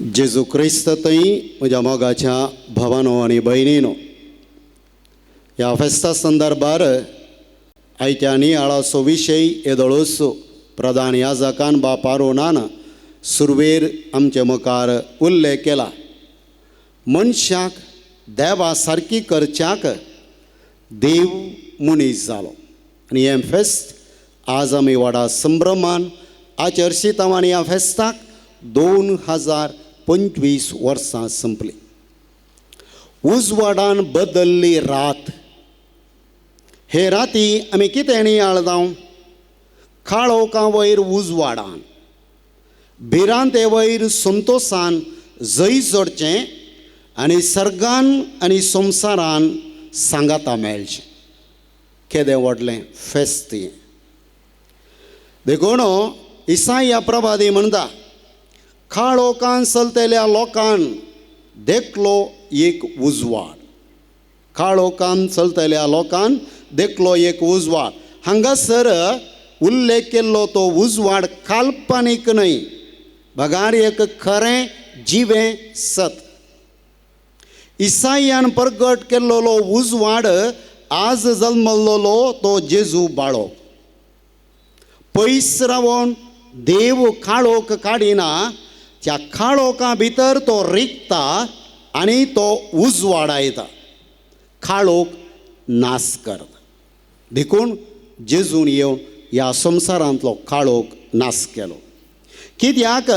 जेजू क्रिस्त थंय म्हज्या मोगाच्या भावानो आनी भयणीनो, ह्या फेस्ता संदर्भार आयत्या नियाळाचो विशय येदोळूच प्रधान याजकान बाप आरोनान सुरवेर आमचे मुखार उल्लेख केला. मनशाक देवा सारकी करच्याक देव मनीस जालो आनी हें फेस्त आज आमी व्हडा संभ्रमान आचर्शितांव आनी ह्या फेस्ताक 2025 वर्सां संपली. उजवाडान बदल्ली रात. हे राती आमी कितें नियाळ जावं? काळोखा वयर उजवाडान, भिरांते वयर संतोशान जय जोडचें आनी सर्गान आनी संवसारान सांगाता मेळचें. केदें व्हडलें फेस्त हें. देखून इसाया प्रवादी म्हणटा, काळोखान चलतल्या लोकान देखलो एक उजवाड. काळोखान चलतल्या लोकान देखलो एक उजवाड. हांगासर उल्लेख केल्लो तो उजवाड काल्पनीक न्हय, बगार एक खरें जिवें सत. इसायान प्रगट केल्लो उजवाड आज जल्मल्लो तो जेजू बाळो. पयस रावन देव काळोख काडिना, त्या काळोखा भितर तो रिगता आनी तो उजवाडायता, काळोख नाश करता. देखून जेजून येवन ह्या संवसारांतलो काळोख नाश केलो. कित्याक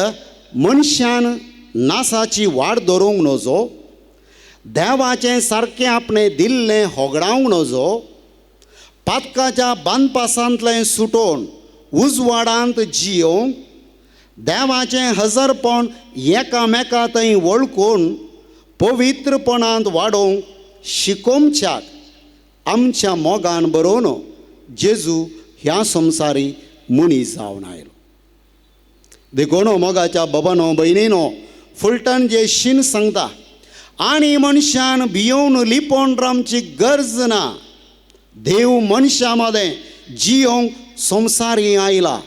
मनशान नासाची वाट धरूंक नजो, देवाचें सारकें आपणें दिल्लें होगडावंक नजो, पातकाच्या बांदपासांतलें सुटोवन उजवाडांत जियोवंक, देवाचें हजरपण एकामेका थंय वळखून पवित्रपणांत वाडोवंक शिकोवच्याक आमच्या मोगान बरोवन जेजू ह्या संवसारी मनीस जावन आयलो. देखून मोगाच्या बाबानो भयणीनो, फुलटन जे शीन सांगता, आनी मनशान भियोवन लिपोवन रावची गरज ना, देव मनशा मदें जियोवंक संवसारी आयला.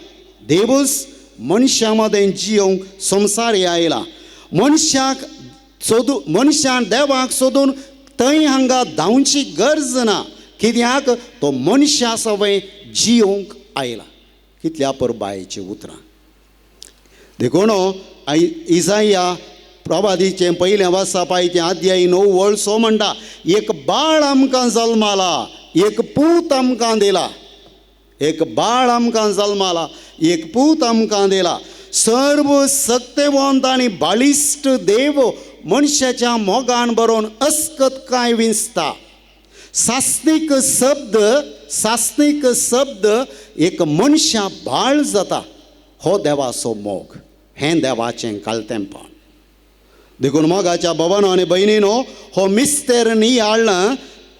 देवूच मनशा मदें जियोवंक संवसारी आयला. मनशाक सोदून, मनशान देवाक सोदून थंय हांगा धांवची गरज ना, कित्याक तो मनशा सवय जियोवंक आयला. कितल्या परबायचीं उतरां. देखून इसाया प्रवादीचें पयलें वाचपाचें अध्याय 9 वळ 6 म्हणटा, एक बाळ आमकां जल्माला, एक पूत आमकां दिला. एक बाळ आमकां जल्माला, एक पूत आमकां दिला. सर्व सक्तेवंत आनी बाळिश्ट देव मनशाच्या मोगान बरोवन अस्कत काय विंचता. सासनीक शब्द, सासनीक शब्द एक मनशा बाळ जाता. हो देवाचो मोग, हें देवाचें कालतेंपण. देखून मोगाच्या बाबानो आनी भयणीनो, हो मिस्तेर नियाळ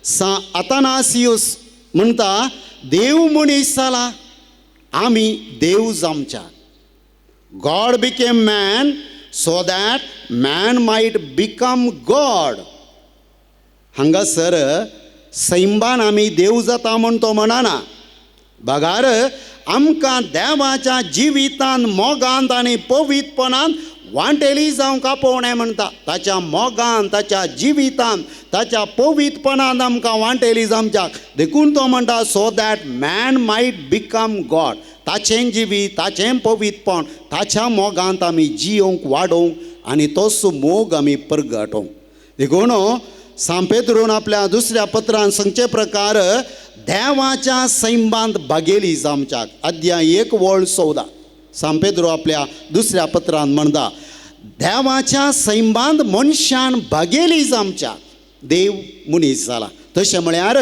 सा आतानासियूस म्हणटा, देव मनीस जाला, आमी देव जावच्या. God became man so that man might become God. हांगासर सैंबान आमी देव जाता म्हण तो म्हणना, बगार आमकां देवाच्या जिवितान मोगांत आनी पवित्रपणान वांटेली जावंक आपोवणें म्हणटा. ताच्या मोगान, ताच्या जिवितान, ताच्या पवित्रपणान आमकां वांटेली जावच्याक. देखून तो म्हणटा, so that man might become God. ताचें जिवीत, ताचें पवित्रपण, ताच्या मोगांत आमी जियोवंक, वाडोवंक आनी तोच मोग आमी परगटोवंक. देखून सांपेत्रून आपल्या दुसऱ्या पत्रान सांगचे प्रकार देवाच्या सैंबांत भागेली जावच्याक. अध्याय 1 वळ 14 सांपेद्रो आपल्या दुसऱ्या पत्रान म्हणटा, देवाच्या सैंबांत मनशान भागेली जावच्याक देव मनीस जाला. तशें म्हळ्यार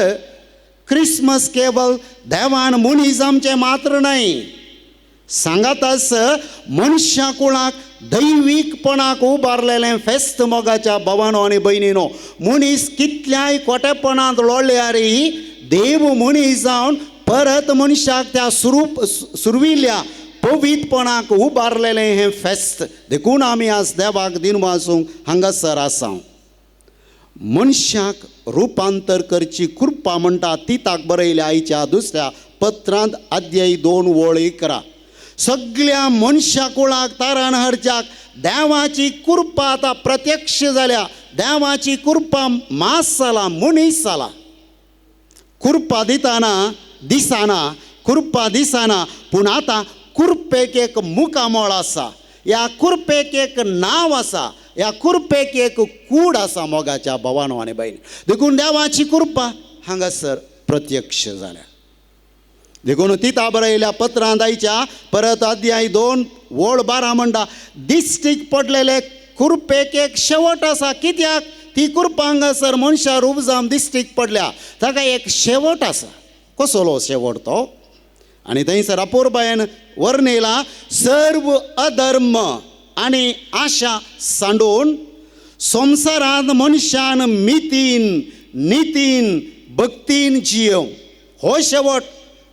क्रिसमस केवल देवान मनीस आमचें मात्र न्हय, सांगाताच मनशा कुळाक दैवीकपणाक उबारलेलें फेस्त. मोगाच्या भावानो आनी भयणीनो, मनीस कितल्याय कोटेपणांत लोळ्ळ्यार देव मनीस जावन परत मनशाक त्या सुरविल्ल्या पवित्रपणाक उबारलेलें हें फेस्त. देखून आमी आज देवाक दिनवासूंक हांगासर आसा. मनशाक रुपांतर करची कृपा म्हणटा तिताक बरयल्या आयच्या दुसऱ्या पत्रांत अध्याय 2 वळ 11. सगळ्या मनशा कुळाक तारण हाडच्याक देवाची कृपा आतां प्रत्यक्ष जाल्या. देवाची कृपा मास जाला, मनीस जाला. कृपा दिताना दिसना, कृपा दिसना, पूण आतां कृपेक एक मुखामळ आसा, ह्या कृपेक एक नांव आसा, ह्या कृपेक एक कूड आसा मोगाच्या भावानो आनी भयणी. देखून देवाची कृपा हांगासर प्रत्यक्ष जाल्या. देखून तिता बरयल्या पत्रां आयच्या परत अध्याय 2 ओळ 12 म्हणटा, दिश्टीक पडलेले कृपेक एक शेवट आसा. कित्याक ती कृपा हांगासर मनशा रूप जावन दिश्टीक पडल्या, ताका एक शेवट आसा. कसलो शेवट तो? आनी थंयसर अपुरबायेन वर्णयला, सर्व अधर्म आनी आशा सांडून संवसारांत मनशान मितीन नितीन भक्तीन जियोवं. हो शेवट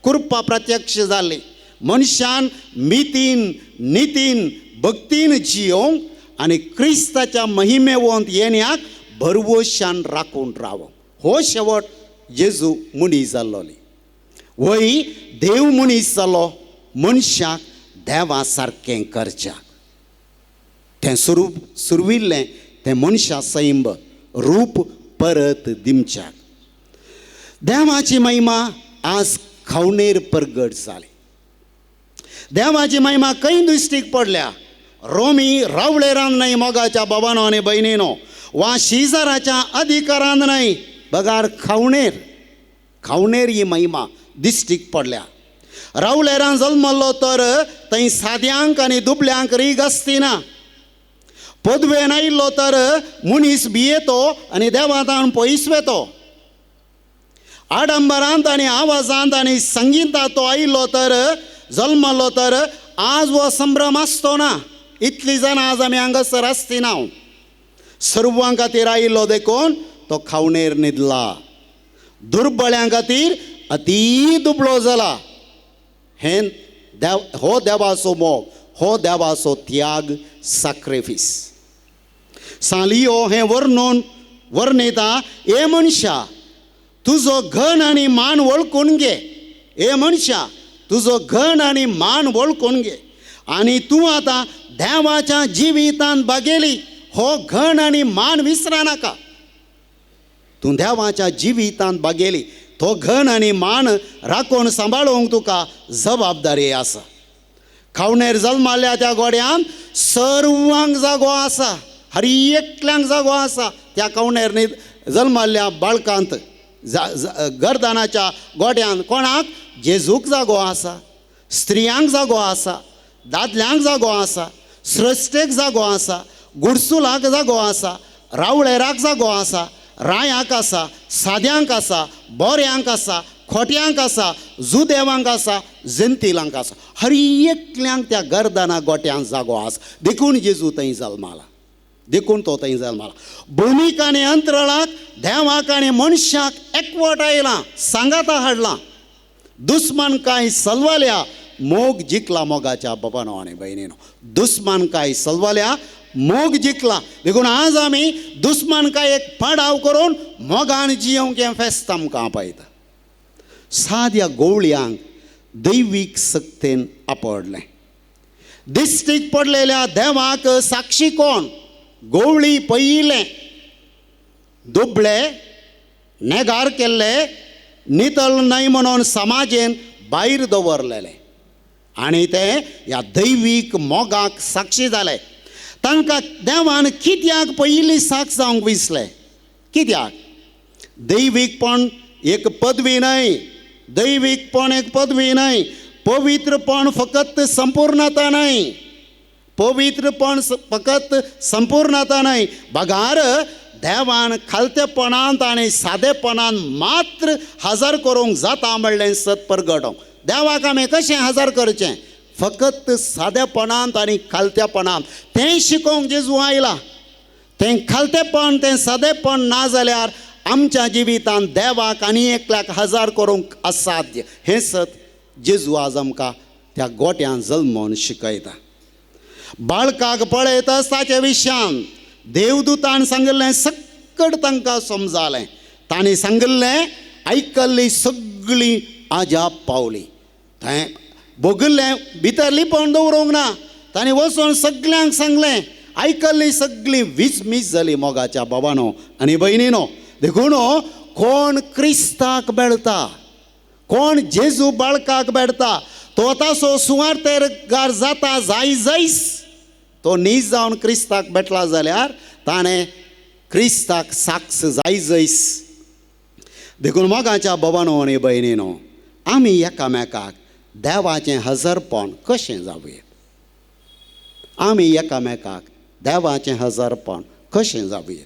कृपा प्रत्यक्ष जाली. मनशान मितीन नितीन भक्तीन जियोवंक आनी क्रिस्ताच्या महिमेवंत येण्याक भरवशान राखून रावंक. हो शेवट जेजू मनीस जाल्लोली. वय देव मनीस जालो मनशाक देवा सारकें करच्याक. तें सुरविल्लें तें मनशा सैंब रूप परत दिवच्याक. देवाची महिमा आज खावणेर परगट जाली. देवाची महिमा खंय दृश्टीक पडल्या? रोमी रावळेरान न्हय मोगाच्या बाबानो आनी भयणीनो, वा शेजाराच्या अधिकारान न्हय, बगार खावणेर खावणेर ही महिमा दिश्टीक पडल्या. रावळेरान जल्मल्लो तर थंय साद्यांक आनी दुबल्यांक रीग आसती ना. पदवेन आयिल्लो तर मनीस भियेतो आनी देवातान पयस वेतो. आडंबरांत आनी आवाजांत आनी संगितांत तो आयिल्लो तर जल्मलो तर आज हो संभ्रम आसतो ना. इतली जाणां आज आमी हांगासर आसती ना. सर्वां खातीर आयिल्लो देखून तो खावणेर न्हिदला. दुर्बळ्यां खातीर अती दुबळो जाला. हें देव, हो देवाचो मोग, हो देवाचो त्याग, साक्रिफीस. सालियो हें वर्णून वर्णयता, हे मनशा तुजो घन आनी मान वळखून घे. हे मनशा तुजो घन आनी मान वळखून घे आनी तूं आतां देवाच्या जिवितांत बागेली. हो घन आनी मान विसरा नाका. तूं देवाच्या जिवितांत बागेली, तो घन आनी मान राखून सांबाळूंक तुका जबाबदारी आसा. खावणेर जल्माल्या त्या गोड्यान सर्वांक जागो आसा, हर एकल्यांक जागो आसा. त्या खावणेर जल्माल्ल्या बाळकांत गर्दानाच्या गोड्यान कोणाक? जेजूक जागो आसा, स्त्रियांक जागो आसा, दादल्यांक जागो आसा, सृश्टेक जागो आसा, गुडसुलाक जागो आसा, रावळेराक जागो आसा, रायाक आसा, साद्यांक आसा, बोऱ्यांक आसा, खोट्यांक आसा, जुदेवांक आसा, जेंतिलांक आसा. हर एकल्यांक त्या गर्दाना गोट्यांक जागो आसा. देखून जेजू थंय जल्माला, देखून तो थंय जल्माला. भूमीक आनी अंतराळाक देवाक आनी मनशाक एकवट आयला, सांगाता हाडला. दुस्मान काय सलवाल्या मोग जिखला मोगाच्या बाबानो आनी भयणीनो. दुस्मान काय सलवाल्या मोग जिखला. देखून आज आमी दुस्मान काय एक पाडाव करून मोगान जियोवंक हें फेस्त आमकां आपयता. साद्या गोवळयांक दैवीक सक्तेन आपडलें. दिश्टीक पडलेल्या देवाक साक्षी कोण? गोवळी पयलें, दुबळे नेगार केल्ले, नितळ न्हय म्हणून समाजेन भायर दवरलेले आनी ते ह्या दैवीक मोगाक साक्षी जाले. तांकां देवान कित्याक पयली साक्ष जावंक विसलें? कित्याक? दैवीकपण एक पदवी न्हय, दैवीकपण एक पदवी न्हय, पवित्रपण फकत संपूर्णता न्हय, पवित्रपण फकत संपूर्णता न्हय, बगार देवान खालतेपणांत आनी सादेपणान मात्र हजर करूंक जाता म्हणलें सत परगटोवंक. देवाक आमी कशें हजर करचें? फकत सादेपणांत आनी खालतेपणांत. तें शिकोवंक जेजू आयला. तें खालतेपण, तें सादेपण ना जाल्यार आमच्या जिवितांत देवाक आनी एकल्याक हजार करूंक असाध्य. हें सत जेजू आज आमकां त्या गोट्यान जल्मोन शिकयता. बाळकाक पळयताच ताच्या विशयान देवदूतान सांगिल्लें सक्कड तांकां समजालें. तांणी सांगिल्लें आयकल्ली सगळीं आजाप पावली. थंय भोगिल्लें भितर लिपोवन दवरूंक ना, ताणें वचून सगल्यांक सांगलें. आयकल्ली सगळी विजमीज जाली मोगाच्या बाबानो आनी भयणीनो. देखून कोण क्रिस्ताक मेळटा, कोण जेजू बाळकाक मेळटा, तो ताचो सुवार्थेगार जाता जाय जायस. तो नीज जावन क्रिस्ताक भेटला जाल्यार ताणें क्रिस्ताक साक्ष जाय जायस. देखून मोगाच्या बाबानो आनी भयणीनो, आमी एकामेकाक देवाचें हजरपण कशें जावया, आमी एकामेकाक देवाचें हजरपण कशें जावया?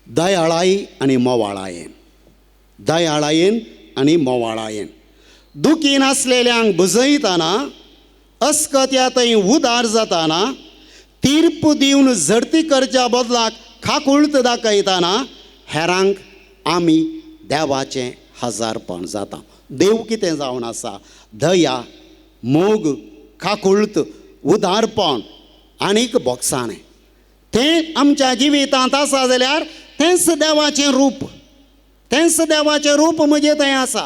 दयाळाय आनी मोवाळायेन, दयाळायेन आनी मोवाळायेन. दुखी नासलेल्यांक बुजयतना, अस्कत्या थंय उदार जाताना, तीर्प दिवन झडती करच्या बदलाक खाकुळत दाखयतना हेरांक आमी देवाचें हजारपण जाता. देव कितें जावन आसा? दया, मोग, काकुळत, उदारपण आनीक बोगसाणें. तें आमच्या जिवितांत आसा जाल्यार तेंच देवाचें रूप, तेंच देवाचें रूप म्हजें थंय आसा.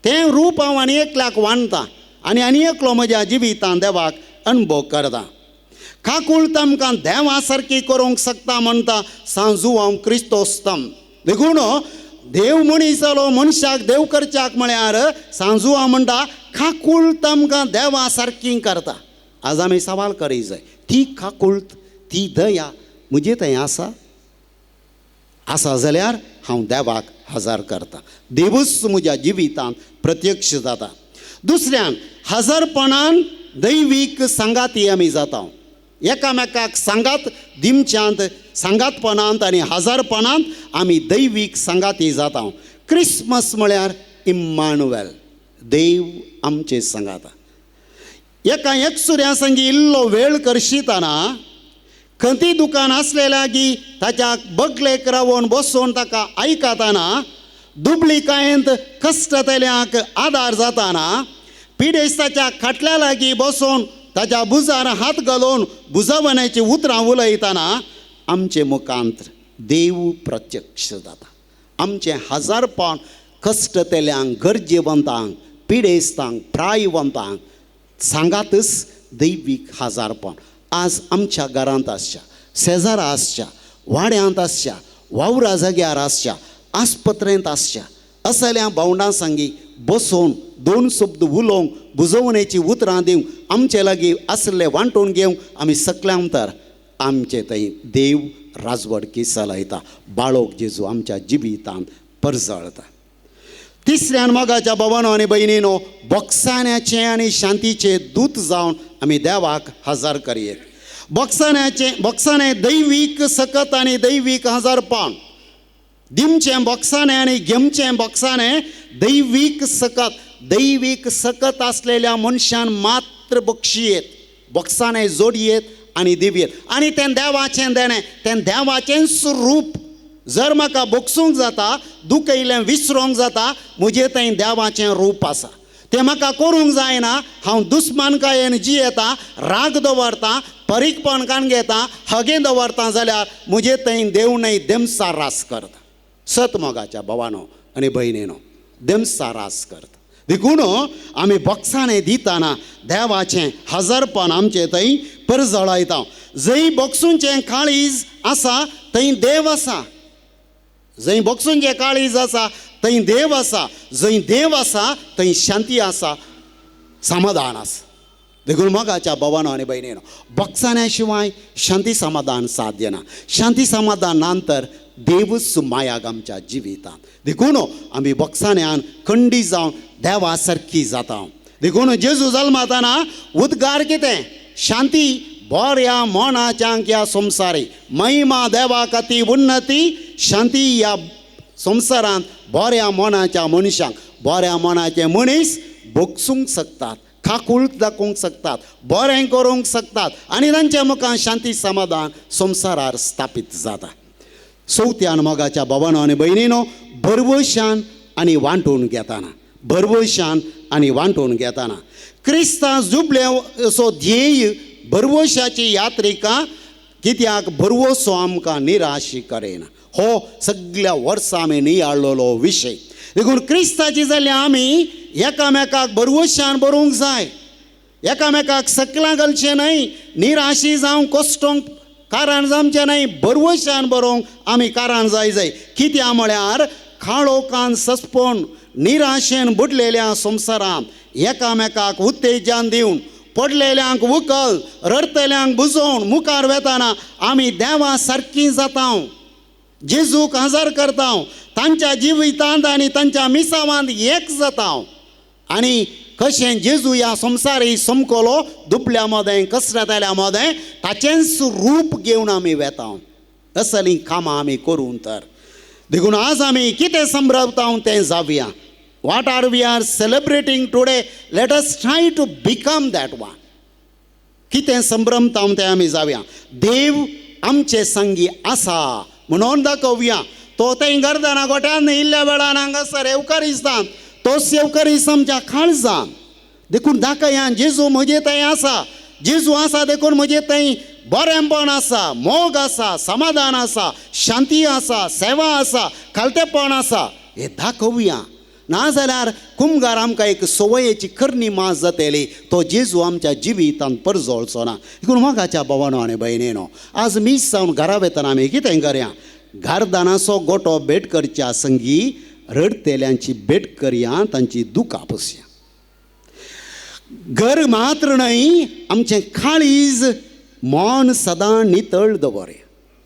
तें रूप हांव आनी एकल्याक वांडटा आनी आनी एकलो म्हज्या जिवितांत देवाक अणभव करता. काकुळत आमकां देवा सारकी करूंक शकता म्हणटा सांजू हांव क्रिस्तोस्तम. देखून देव मनीस जालो मनशाक देव करच्याक म्हळ्यार सांजू हांव म्हणटा काकुळत आमकां देवा सारकी करता. आज आमी सवाल करी जाय, ती काकुळत, ती दया म्हजे थंय आसा? आसा जाल्यार हांव देवाक हजार करता, देवूच म्हज्या जिवितांत प्रत्यक्ष जाता. दुसऱ्यान हजारपणान दैवीक सांगाती आमी जाता. एकामेकाक सांगात दिमच्यांत, सांगातपणांत आनी हजारपणांत आमी दैवीक सांगाती जाता. क्रिसमस म्हळ्यार इम्मानुएल, देव आमचे सांगाता. एका एकसुऱ्या संगी इल्लो वेळ करशितना, खंती दुकान आसले लागीं ताच्या बगलेक रावन बसून ताका आयकतना, दुबळिकायेंत कश्टतल्यांक आदार जाताना, पिडेस्ताच्या खाटल्या लागीं बसून ताच्या बुजार हात घालून बुजावण्याची उतरां उलयतना आमचे मुखांत देव प्रत्यक्ष जाता. आमचें हजारपण कश्टतल्यांक, गरजेवंतांक, पिडेस्तांक, प्रायवंतांक सांगातच दैवीक हजारपण. आज आमच्या घरांत आसच्या, शेजारा आसच्या, वाड्यांत आसच्या, वावरा जाग्यार आसच्या, आस्पत्रेंत आसच्या असल्या भावंडां सांगी बसून दोन शब्द उलोवंक, बुजवण्याची उतरां दिवंक, आमचे लागीं आसले वांटून घेवंक आमी सगळ्यां तर आमचे थंय देव राजवडकी चलयता. बाळोक जेजू आमच्या जिवितांत परजळता. तिसऱ्यान मोगाच्या बाबानो आनी भयणीनो, बोगसाण्याचे आनी शांतीचे दूत जावन आमी देवाक हजार करयेत. बोगसाण्याचें, बोगसाणें दैवीक सकत आनी दैवीक हजारपण. दिमचें बोगसाणें आनी घेमचें बोगसाणें दैवीक सकत. दैवीक सकत आसलेल्या मनशान मात्र बक्षयेत, बोगसाणें जोडयेत आनी दिवयेत. आनी तें देवाचें देणें, तें देवाचेंच रूप. जर म्हाका बोगसूंक जाता, दुखयलें विसरोंक जाता, म्हजें थंय देवाचें रूप आसा. तें म्हाका करूंक जायना, हांव दुस्मानकायेन जियेता, राग दवरता, परीकपण काण घेता, हगें दवरता जाल्यार म्हजें थंय देव न्हय देमसा रास करता. सत मोगाच्या भावानो आनी भयणीनो, देमसा रास करता. देखून आमी बोगसाणें दितना देवाचें हजारपण आमचें थंय परजळायता. जंय बोगसूंचें काळीज आसा थंय देव आसा. जंय बोगसूंचें काळीज आसा थंय देव आसा. जंय देव आसा थंय शांती आसा, समाधान आसा. देखून मोगाच्या भावानो आनी भयणीनो, बोगसाण्या शिवाय शांती समाधान साध्य ना. शांती समाधान ना तर देवूच मायाग आमच्या जिवितांत. देखून आमी बोगसाण्यान खंडी जावन देवा सारकी जाता. देखून जेजू जल्मताना उद्गार कितें? शांती बऱ्या मनाच्यांक ह्या संवसारी, महिमा देवा खातीर उन्नती, शांती ह्या संवसारांत बऱ्या मनाच्या मनशांक. बऱ्या मनाचे मनीस बोगसूंक शकतात, काकूळत दाखोवंक शकतात, बरें करूंक शकतात आनी तांच्या मुखार शांती समाधान संवसारार स्थापीत जाता. चवथ्यान मोगाच्या भावानो आनी भयणीनो, भरवशान आनी वांटून घेतना, भरवशान आनी वांटून घेतना क्रिस्तांव जुबले असो ध्येय भरवशाची यात्रिका. कित्याक भरवसो आमकां निराश करिना. हो सगळ्या वर्सां आमी नियाळलेलो विशय. देखून क्रिस्ताची जाल्यार आमी एकामेकाक भरवशान बरोवंक जाय, एकामेकाक सकलां घालचें न्हय, निराशी जावं कश्टोंक कारण जावचें न्हय, भरवशान बरोवंक आमी कारण जाय जाय. कित्याक म्हळ्यार काळोखान सस्पोन निराशेन बुडलेल्या संवसारांत एकामेकाक उत्तेजन दिवन, पडलेल्यांक उकल, रडटल्यांक बुजोवन मुखार वेताना आमी देवा सारकी जाता, जेजूक हजर करता, तांच्या जिवितांत आनी तांच्या मिसावांत एक जाता. आनी कशें जेजू ह्या संवसारी समकलो दुबल्या मदें कसरताल्या मदें ताचेंच रूप घेवन आमी वेता. असलीं कामां आमी करूं तर देखून आज आमी कितें संभ्रमता तें जावया. What are we are celebrating today, let us try to become that one. कितें संभ्रमता तें आमी जावया. देव आमचे संगी आसा म्हणून दाखोवया. तो थंय गर्दना गोट्यान इल्ल्या वेळान हांगासर येवकारिस्तान, तोच येवकारिस्त आमच्या काळजान. देखून दाखया जेजू म्हजे थंय आसा, जेजू आसा देखून म्हजे थंय बरेंपण आसा, मोग आसा, समाधान आसा, शांती आसा, सेवा आसा, खालतेपण आसा, हें दाखोवया. नाजाल्यार कुमगार आमकां एक संवयेची करणी मास जातली, तो जेजू आमच्या जिवितांत परजळचो ना. देखून मोगाच्या भावानो आनी भयणीनो, आज मीस जावन घरा वेतना आमी कितें करया, गार्दानाचो गोटो भेट करच्या संगी रडतेल्यांची भेट करया, तांची दुकां पुसया. घर मात्र न्हय, आमचें काळीज मन सदां नितळ दवरया.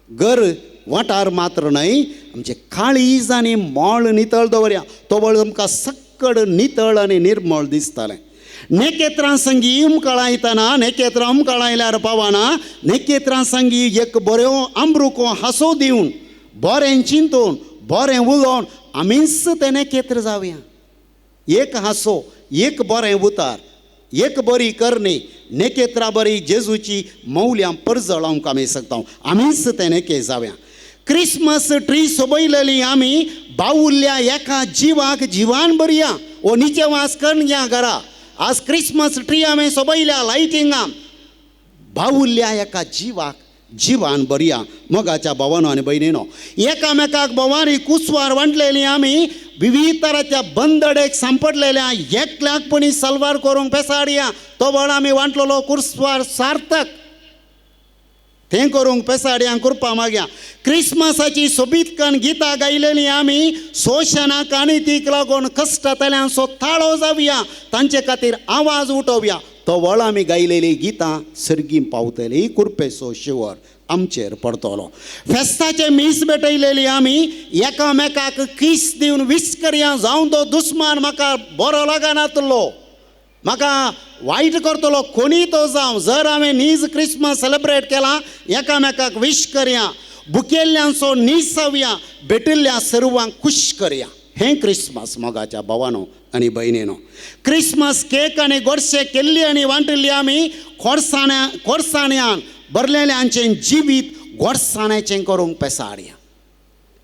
घर वाठार मात्र न्हय, आमचें काळीज आनी मळ नितळ दवरया. तो वळ आमकां सक्कड नितळ आनी निर्मळ दिसतालें. नेकेत्रां संगी उमकळायतना, नेकेत्रां उमकळायल्यार पावना, नेकेत्रां संगी एक बऱ्यो आमरुको हांसो दिवन, बरें चिंतून, बरें उलोवन आमीच तें नेकेत्र जावया. एक हांसो, एक बरें उतार, एक बरी करणी, नेकेत्रा बरी जेजूची मौल्यां परजळोवंक आमी शकता, आमीच तें नेके जावया. क्रिसमस ट्री सोबयलेली आमी बावुल्ल्या एका जिवाक जिवान बरया. ओ निचे वास करून या घरा. आज क्रिसमस ट्री आमी सोबयल्या लायटिंगान, बावुल्ल्या एका जिवाक जिवान बरया. मोगाच्या भावानो आनी भयणीनो, एकामेकाक भोवानी कुसवार वांटलेली आमी विविध तराच्या बंदडेक सांपडलेल्या एकल्याक पणी सलवार करूंक पेसाडया. तो वळ आमी वांटलेलो कुसवार सार्थक तें करूंक पेसाडयां कृपा मागया. क्रिसमसाची सोबीतकन गितां गायलेली आमी शोशणाक आनी तीक लागून कश्टांतल्यांचो ताळो जावया, तांचे खातीर आवाज उठोवया. तो वळ आमी गायलेली गितां सर्गीं पावतली, कुरपेचो शिवर आमचेर पडतलो. फेस्ताचे मीस भेटयलेली आमी एकामेकाक कीस दिवन वीस करया, जावं तो दुस्मान म्हाका बरो लागनातलो, म्हाका वायट करतलो कोणी तो जावं, जर हांवें नीज क्रिसमस सेलेब्रेट केला एकामेकाक वीश करया, भुकेल्ल्यांचो नीज जावया, भेटिल्ल्या सर्वांक खूश करया. हें क्रिसमस मोगाच्या भावानो आनी भयणीनो. क्रिसमस केक आनी गोडशे केल्ली आनी वांटिल्ली आमी खोडसाण्या खोडसाण्यान भरलेल्यांचें जिवीत गोडसाण्याचें करूंक पेसाडया.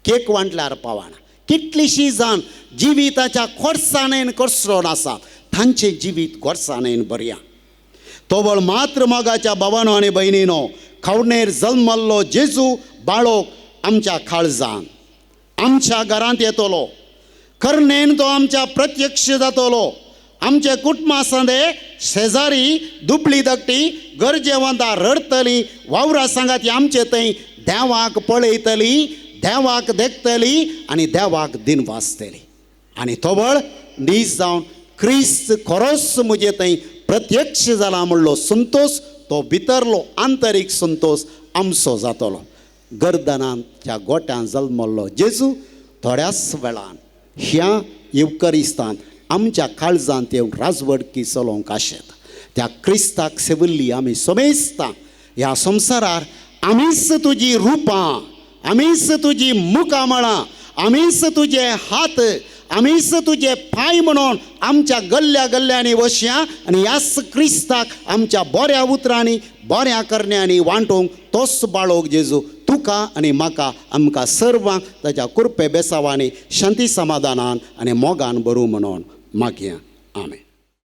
केक वांटल्यार पावना. कितलीशी जाण जिविताच्या खोडसाणेन कसरोन आसा, तांचें जिवीत गोडसाणेन भरया. तोवळ मात्र मोगाच्या भावानो आनी भयणीनो, खावणेर जल्मल्लो जेजू बाळोक आमच्या काळजान आमच्या घरांत येतलो, करणेन तो आमच्या प्रत्यक्ष जातलो. आमचे कुटुंबा संदे शेजारी दुबळी धाकटी गरजेवंता रडतली, वावरा सांगाती आमचे थंय देवाक पळयतली, देवाक देखतली आनी देवाक दिन वाचतली. आनी तोवळ नीज जावन क्रिस्त खरोच म्हजे थंय प्रत्यक्ष जाला म्हणलो संतोश, तो भितरलो आंतरीक संतोश आमचो जातलो. गर्दनाच्या गोट्यान जल्मल्लो जेजू थोड्याच वेळान ह्या येवकरिस्तान आमच्या काळजांत येवन राजवडकी चलोवंक आशेता. त्या क्रिस्ताक सेविल्ली आमी समेस्तां ह्या संवसारार आमीच तुजी रुपां, आमीच तुजी मुखामळां, आमीच तुजे हात, आमीच तुजे पांय म्हणून आमच्या गल्ल्या गल्ल्यांनी वसया आनी ह्याच क्रिस्ताक आमच्या बऱ्या उतरांनी बऱ्या करण्यांनी वांटूंक तोच बाळोक जेजू तुका आनी म्हाका आमकां सर्वांक ताच्या कृपे बेसावांनी शांती समाधानान आनी मोगान भरूं म्हणून मागया. आमेन.